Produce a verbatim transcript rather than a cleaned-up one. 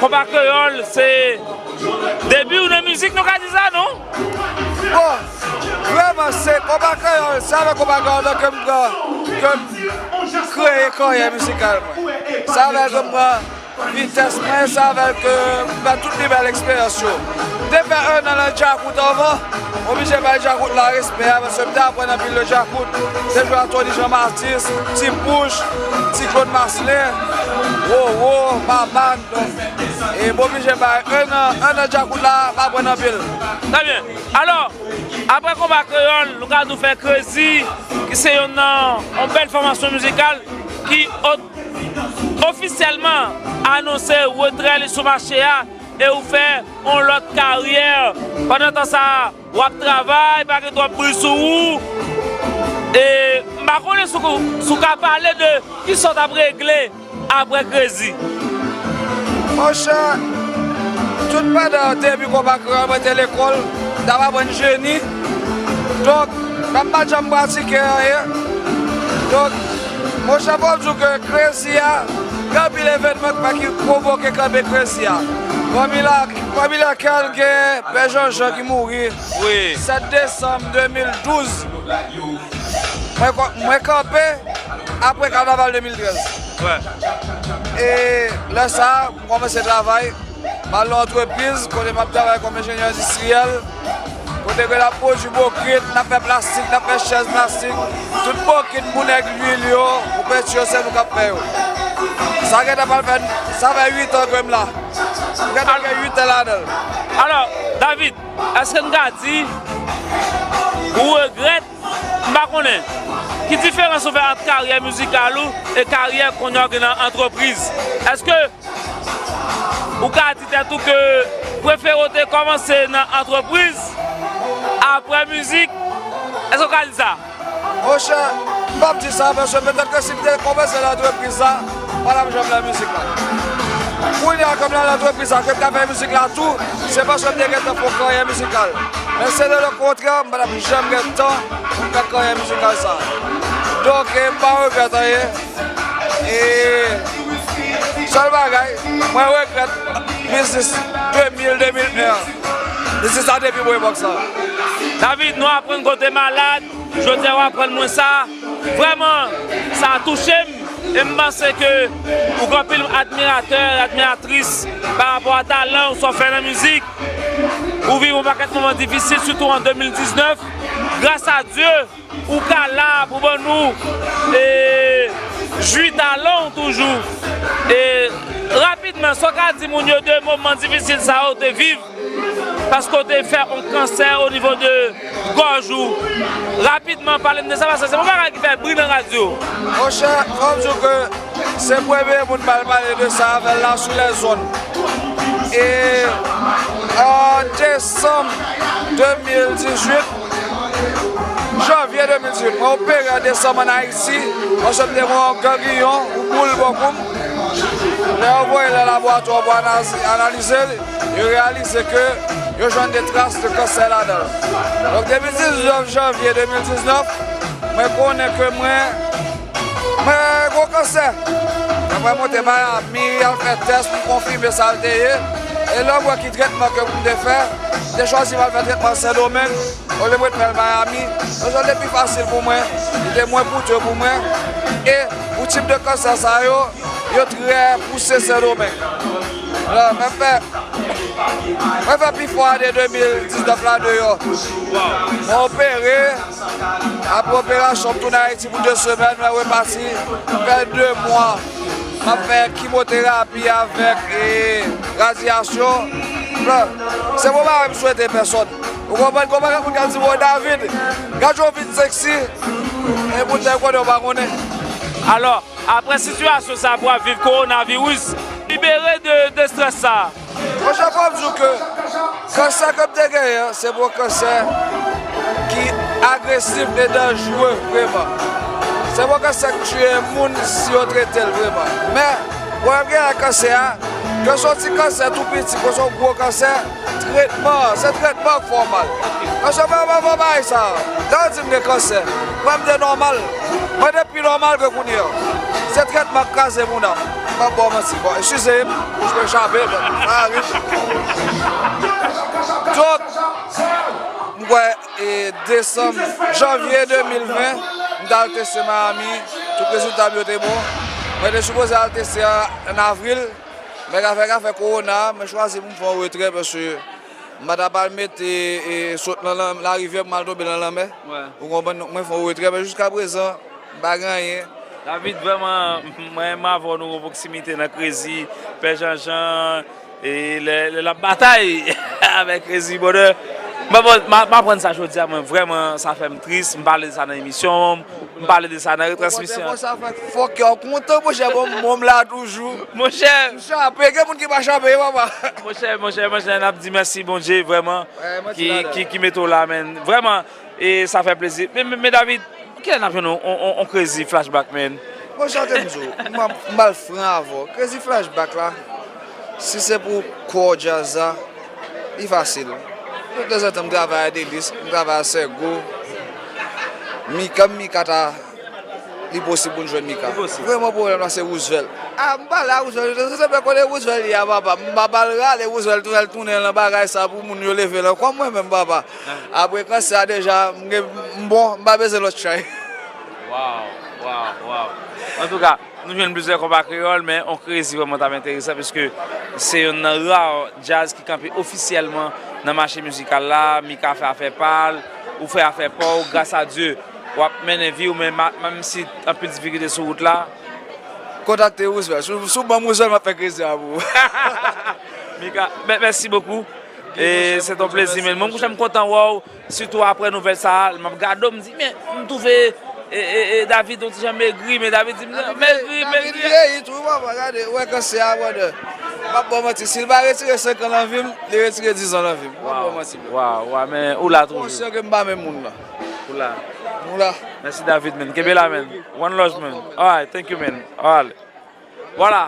Konpa Kreyòl, se debi w nan mizik, nou ka di sa, non? Bon, vrèman, se Konpa Kreyòl, se avèk Konpa Kreyòl ke m pran, ke m kreye karyè mizikal mwen. Se avèk ke m pran vitès mwen, se avèk ke m fè tout pi bèl eksperyans yo. M te fè en an nan Djakout anvan, m oblije bay Djakout la respè a, paske m te aprann anpil de Djakout. M te jwe a Tony Jean Baptiste, Ti Pouch, Ti Claude Marcelin, Roro, Maman, donk, e m oblije bay en an, en an Djakout la, m aprann anpil. Trè byen. Alò, apre Konpa Kreyòl, nou ka di w fè Krezi, ki se yonn nan yon bèl fòmasyon mizikal ki o-, ofisyèlman anonse retrè li sou mache a e ou fè yon lòt karyè. Pandan tan sa a, w ap travay, pa gen twòp bri sou ou. E m pa konnen si w, si w ka pale de kisa w t ap regle apre Krezi. Monchè, tout pandan debi Konpa Kreyòl, mwen te lekòl, m t ap aprann jeni. Donk, m pa t janm pratike anyen. Donk, monchè, fò m di w ke Krezi a, gen anpil evènman k fè ki pwovoke kanpe Krezi a. Pami la, pami lakèl gen Pè Jean Jean ki mouri, wi, sèt desanm de mil douz. Mwen kò-, mwen kanpe apre kanaval de mil trèz. Wè. E lè sa a, m kòmanse travay. M al nan antrepriz, kote m ap travay kòm enjenyè endistriyèl. Kote ke n ap pwodui bokit, n ap fè plastik, n ap fè chèz plastik. Tout bokit pou nèg lwil yo, pou penti yo, se nou k ap fè yo. Sa gentan pral fè, sa fè uit an ke m la. M gentan gen uit an ladan l. Alò, David, èske n ka di ou regrèt, m pa konnen, ki diferans ou fè ant karyè mizikal ou e karyè kounye a w gen nan antrepriz? Èske ou ka di tèt ou ke prefere w te kòmanse nan antrepriz apre mizik? Èske w ka di sa? Monchè, m p ap di sa, paske petèt ke si m te kòmanse nan antrepriz la, m pa t ap janm nan mizik la. Kounye a, ke m nan antrepriz la, ke m ka fè mizik la tou, se paske m te gentan fè yon karyè mizikal. Men se de le kontrè, m pa t ap janm gen tan pou m fè karyè mizikal sa. Donk, e, m pa regrèt anyen. E sèl bagay, mwen regrèt biznis de mil, de mil en an. Biznis la depi bon epòk sa. David, nou aprann ke w te malad. Jodi a w aprann mwen sa. Vrèman, sa touche m. E m panse ke ou gen anpil admiratè, admiratris pa rapò a talan ou sa w fè nan mizik. Ou viv yon pakèt moman difisil, sitou an de mil diznèf. Gras a Dye, ou ka la pou ban nou, e, jwi talan w toujou. E rapidman, sa w ka di moun yo de moman difisil sa yo w te viv? Paske w te fè yon kansè o nivo de gòj ou. Rapidman, pale m de sa, paske se yon bagay ki fè bri nan radyo. Monchè, fò m di w ke se premye moun m al pale de sa avè l la sou lèzonn. E an desanm de mil dizuit, janvye de mil dizuit, mwen opere an desanm an Ayiti, paske m te gen yon gangliyon, yon boul bò kou m. Lè yo voye l nan laboratwa pou analize, analize l, yo reyalize ke yo jwenn de tras de kansè ladan l. Donk, depi diznèf janvye de mil diznèf, mwen konnen ke mwen, mwen gen kansè. Mwen monte Miami, al fè tès pou konfime sa l te ye. E lè m wè ki tretman ke pou m te fè, m te chwazi m al fè tretman Sendomeng. Olye m ret fè l Miami, rezon te pi fasil pou mwen, li te mwen koute pou mwen, e pou tip de kansè sa yo, yo trè pouse Sendomeng. Alò, mwen fè, mwen fè pifò ane de mil diznèf la deyò. Mwen opere, apre operasyon, m tounen Ayiti pou de semèn, mwen repati, m fè de mwa, m ap fè kimoterapi avèk, e, radyasyon. Bon, se pou mwen, m swete pèsòn. Ou konprann? Konprann moun ka di, "Bon, David, gad yon vit seksi, e poutèt konnen w pa konnen." Alò, apre sitiyasyon sa pou ap viv kowonaviris, libere de, de estrès sa. Monchè, fò m di w ke kansè ke m te genyen an, se yon kansè ki agresif e danjere, vrèman. Se yon kansè k tiye moun si yo trete l vrèman. Men, pwoblèm gen ak kansè a, ke se yon ti kansè tou piti, ke se yon gwo kansè, tretman an, se tretman an k fè w mal. Paske mwen, mwen, mwen, bagay sa, lè yo di m gen kansè, mwen, m te nòmal. Mwen te pi nòmal ke kounye a. Se tretman k kraze moun nan. M ap ba w manti, bon, eskize m, bouch mwen chape, bon, sa rive. Donk, m kwè, e, desanm, janvye de mil ven, m t al teste Miami, tout rezilta m yo te bon. Mwen te sipoze al teste an, an avril, men afè, afè kowona, mwen chwazi pou m fè yon retrè, paske m pa ta pral mete, e, sot nan, nan larivyè pou m al tonbe nan lanmè. Ou konprann? Donk, mwen fè yon retrè, men jiska prezan, m pa gen anyen. David, vrèman, mwen renmen avè w, nou gen pwoksimite nan Crazy, Pè Janjan, e lè, lè l ap batay avèk Crazy, brother. Mwen, bon, m a, m aprann sa jodi a, mwen, vrèman, sa fè m tris, m pale de sa nan emisyon, m pale de sa nan retransmisyon. Bon, sa fè fò kè w kontan, monchè, bon, bon, m la toujou. Monchè. M chape, gen moun ki pa chape, papa. Monchè, monchè, monchè, n ap di mèsi Bondye, vrèman, ki, ki, ki mete w la, men. Vrèman, e sa fè plezi. Men, men, men David, kilè n ap jwenn on, on, on, on Crazy Flashback, man? Bon, sa te m di w, m ap, m pral fran avè w. Crazy Flashback la, si se pou kò djaz la, li fasil. Tanzantan, m travay a Delis, m travay a Sègo. Mika, Mika ta, li posib pou n jwenn Mika. Vrèman, pwoblèm la, se Roosevelt. A, m pale a Roosevelt, se, se, se kote Roosevelt ye a, papa. M pa pral rale Roosevelt, Roosevelt tounen nan bagay sa pou moun yo leve l ankò, mwen menm, papa. Apre kansè a deja, m gen, m bon, m pa bezwen lòt chay. Waw, waw, waw. Antouka, nou jwenn plizyè konpa kreyòl, men on Crazy vrèman t ap enteresan, piske se youn nan ra djaz ki kanpe ofisyèlman nan mache mizikal la. Mika fè afè pa l, ou fè afè pa w, gras a Dye, w ap mennen vi w, men ma-, menm si anpil difikilte sou wout la. Kontakte Roosevelt. Si w, si w ban m Roosevelt, m ap fè Crazy a pou ou. Mika, mè-, mèsi bokou. E se t on plezi, men mwen, mwen, m kontan wè w, sitou apre nouvèl sa a, m ap gade w, m di, men, m twouve, e, e, e, David, yon ti jan megri, men David di m, megri, David megri. Vyeyi tou, papa, gade, ou wè kansè a, brother. M ap ba w manti, si l pa retire senk an nan vi m, li retire diz an nan vi m. M ap ba w manti, brother. Waw, waw, men ou la toujou. Konsyan ke m pa menm moun nan. Ou la. Nou la. Mèsi, David, man. Kenbe la, man. One love, man. All right, thank you, man. All right. Vwala.